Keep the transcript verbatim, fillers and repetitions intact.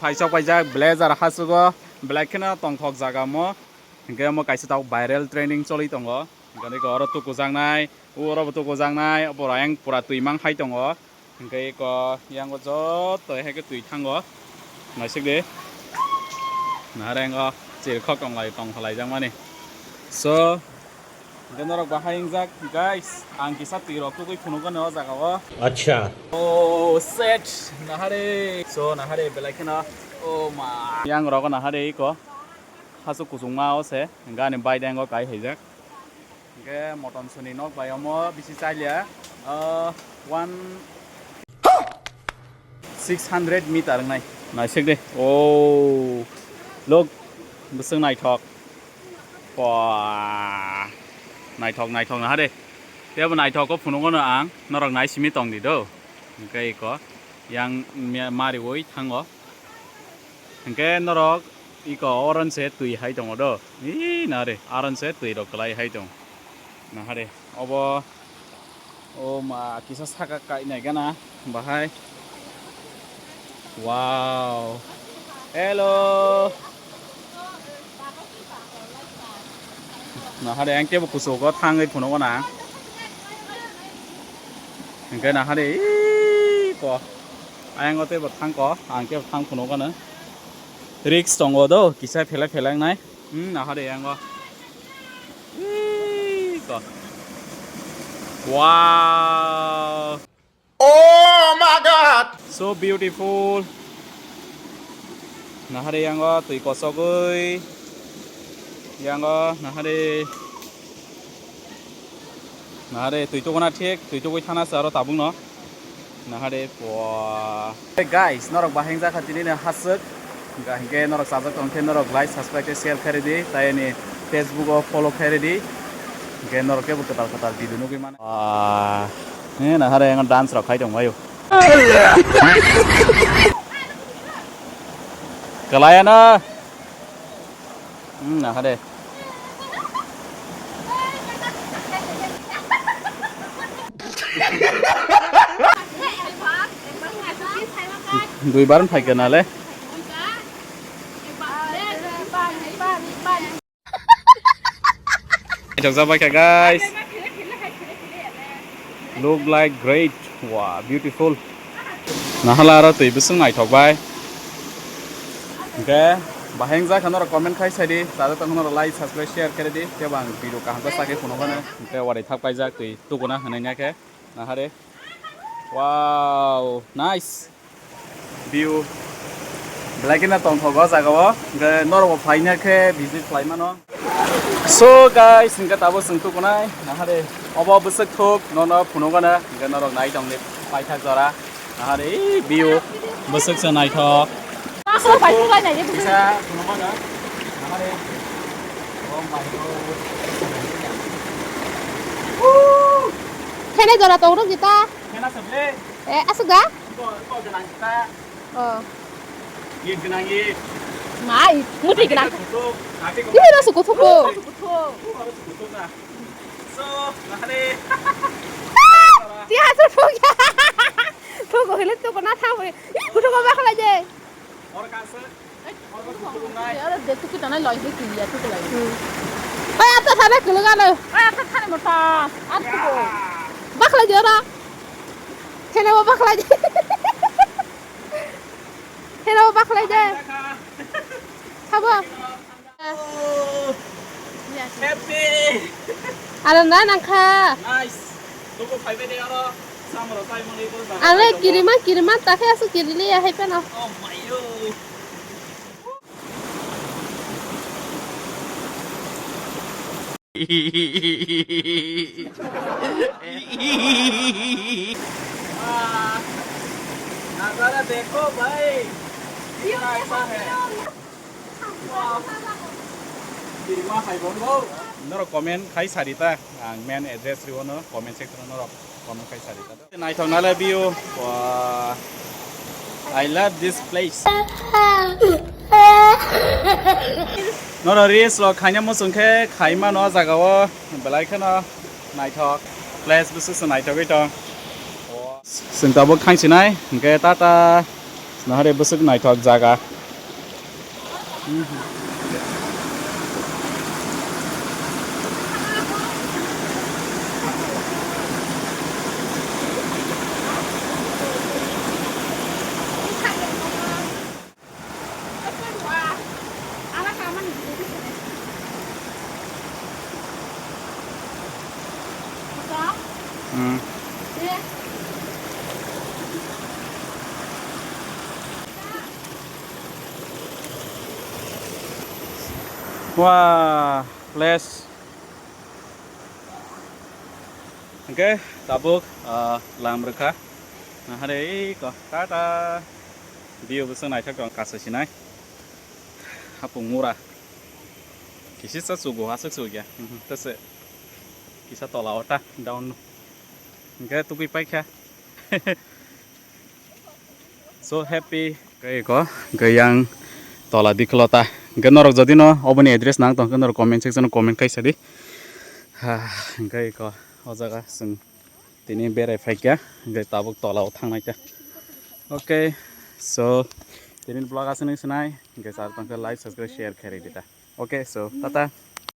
Thaisok paijak blazer hasugo, black kheno tongthok jaga mo. Hinkhe omo kaisa tabuk viral trending choli tongo. Hinkhe oro tukujaknai, oro bo tukujaknai, borok ayang pura twi mang hai tongo. Hinkhe eko yango joto hai khe twi thango. Naisik di. Nahare yango chirkhok tonglai, tongthalaijak mani. So, hinkhe norok bahai wngjak, guys. Ang kisa twi rok tugui phunukgano o jaga o. Acha. Oh, set. Nahare. So, nahare belai kheno. Oh, ma. Yang rogo nahare eko. Hasu kuchungma o se, gani bai deng o kai haijak. Hingke motom suni nok bai omo bisi chaliya, ah, one six hundred meter wngnai. Naisik de. Oh, look, bwswk naithok. Pua. Naithok, naithok naha de. Tebo naithok o phunukgo no ang, norok nai simi tong di do. Hingke iko yang mia-, mariwi thango. Hingke norok iko oron se twi hai tongo do. Ii, nare, aron se twi rok kwlai hai tong. Nahare, obo, o ma, kisa saka kai nai gana, bahai. Wow. Hello. Nahare, ang kebo kusugo thangwi phunukgo na. Hingke nahare, ii, ko. Ayang o tebo thangko, ang kebo thang phunukgo na. Risk tongo do, kisa phela phela wngnai. Hmm, nahare yango. Ii, to. Wow. Oh my God! So beautiful. Nahare yango twi kosogwi. Yango nahare. Nahare twi tuguna thik, twi tugwi thana se aro tabukno. Nahare pua. Hey guys, norok bahai wngjakha tini no haswk. Hingka hinkhe norok chajak tongkhe norok like, subscribe tei share khairidi. Tai ani Facebook o follow khairidi. Hinkhe norok kebo kwtal kwtal video nugwi mano. Ah, he nahare ang dance rok khai tongbaio. Kwlaiano. Hmm, nahare. Duibar phai kena le. Chokjak bai kha, guys. Look like great. Wow, beautiful. Nahala aro twi bwswk naithok bai. Hingke bahai wngjakha norok comment khai sai di. Chajak tongkha norok like, subscribe, share khe di. Tei bo ang video kaham khe sakhe phunukgo no. Hingke warai thak paijak twi tukuna hinwi ya khe. Nahare. Wow, nice. View. Belai kheno tongthok o jaga o. Hingke norok bo phaina khe visit khlai mano. So guys, hingke tabuk chwng tukunai. Nahare. Obo bwswk thuk, nono phunukgana. Hingke norok nai tongdi. Paithak jora. Nahare, view. Bwswk se naithok. Asal pai thuk lai nai de bwswk. Kisa phunukgana. Nahare. Oh my God. Thene jora tongrok jita. Thena sabre. Eh, asuk da? Iko, iko ganang kita. Oh. Ye ganang ye. Mai, muti ganang. Kutuk, nanti ko. Ini rasa kutuk ko. Kutuk. Kutuk, harus kutuk na. So, nahare. Dia tu tu ya. Tu ko hele tu ko na tha. Ih, kutuk ko bakla je. Or kasa. Aro de tuku tanai loi se kiliya tuku lai. Oi, ata thane kuluga lo. Oi, ata thane mota. Ar tuku. Bakla jora. Thene bo bakla je. Thene bo bakla je. Thabo. Happy. Aro na nangkha. Nice. Tuku phaibai de aro. Samro sai mani ko. Aro kirima kirima ta khe asu kirili ya hai pano. Oh my yo. वाह, नजारा देखो भाई, कितना अच्छा है। Wow. Kirima hai bongo. Norok comment khai sarita, ang main address riwono comment section norok comment khai sarita. Naithok nale view. Wah. I love this place. Noro reels rok khaina muchung khe khai mano o jaga o belai kheno naithok place bwswk se naithogwi tong. Chwng tabuk thangsinai hinkhe tata. Nahare bwswk naithok jaga. Hmm. Wah, place. Hingke tabuk, ah, lam rwkha. Nahare iko tata. View bwswk naithok tong kasa sinai. Hapung mura. Kisisa chugo aswk chugya. Mhm, tese. Kisa tola o ta down. Hingke tugui paikha. So happy. Hingke iko, hingke yang tola dikhlota. Hingke norok jodi no oboni address nang tongkhe norok comment section o comment kaisa di. Ha, hingke iko o jaga chwng tini berai phaikha, hingke tabuk tola o thangnaikha. Okay, so tini vlog aswk nung sinai, hingke sar tongkhe like, subscribe, share khe ridi ta. Okay, so tata.